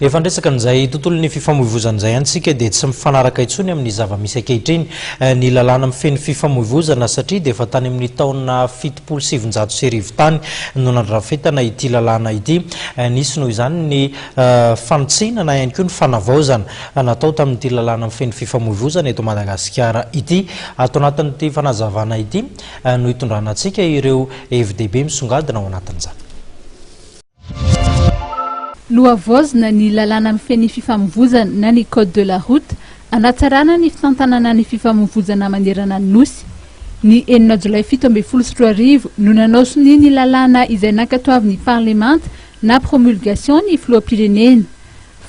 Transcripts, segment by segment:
Efa niresaka an'izay tontolon'ny fifamoivozana izay ihany isika dia tsy mifanaraka intsony amin'ny zava-misy ankehitriny ny lalàna mifehy ny fifamoivozana satria dia efa tany amin'ny taona 1970 tany no nandrafetana ity lalàna ity. Nisy noho izany ny fanitsiana na ihany koa ny fanavaozana natao tamin'ity lalàna mifehy ny fifamoivozana eto Madagasikara ity. Ato anatin'ity fanazavana ity no hitondrana antsika ireo hevi-dehibe misongadina ao anatin'izany. Nohavaozina ny lalàna mifehy ny fifamoivozana na ny code de la route hanatsarana ny fitantanana ny fifamoivozana manerana ny Nosy. Ny enina jolay 2017 no nanao sonia ny lalàna izay nankatoavin'ny parlemanta na promulgation ny filoham-pirenena.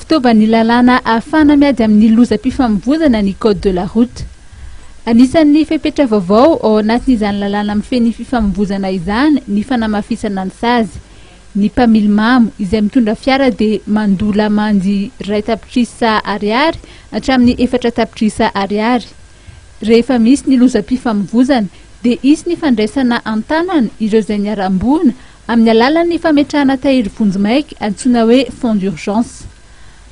Fitaovan'ny lalàna ahafahana miady amin'ny lozam-pifamoivozana ny code de la route. Anisan'ny fepetra vaovao ao anatin'izany lalàna mifehy ny fifamoivozana izany ny fanamafisana ny sazy. Ny mpamily mamo izay mitondra fiara dia mandoa lamandy 1 tapitrisa ariary hatramin'ny 4 tapitrisa ariary. Rehefa misy ny lozam-pifamoivozana dia hisy ny fandraisana an-tanana ireo izay niharam-boina amin'ny alalan'ny fametrahana tahiry vonjimaika antsoina hoe fonds d'urgence.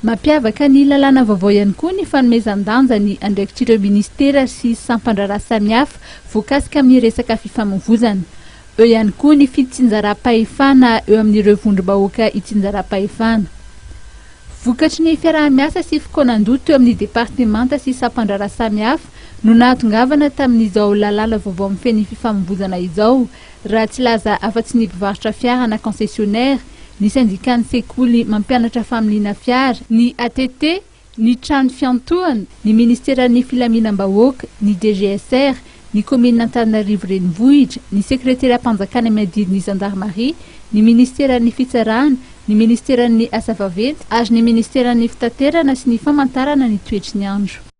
Mampiavaka ny lalàna vaovao ihany koa ny fanomezan-danja ny andraikitr'ireo ministera sy sampan-draharaha samihafa voakasika amin'ny resaka fifamoivozana. Eo ihany koa ny fitsinjaram-pahefana eo amin'ireo vondrom-bahoaka itsinjaram-pahefana. Vokatry ny fiaraha-miasa sy fikaonan-doha teo amin'ny departemanta sy sampan-draharaha samihafa no nahatongavana tamin'izao lalàna vaovao mifehy ny fifamoivozana izao, raha tsy laza afa-tsy ny mpivarotra fiara na concessionnaire, ny sendikan'ny sekoly mampianatra familiana fiara, ny ATT, ny trano fiantohana, ny ministeran'ny filaminam-bahoaka, ny DGSR, ny kaominina Antananarivo Renivohitra, ny sekreteram-panjakana miadidy ny zandarmaria, ny ministeran'ny fitsarana, ny ministeran'ny asa vaventy ary ny ministeran'ny fitaterana sy ny famantarana ny toetry ny andro.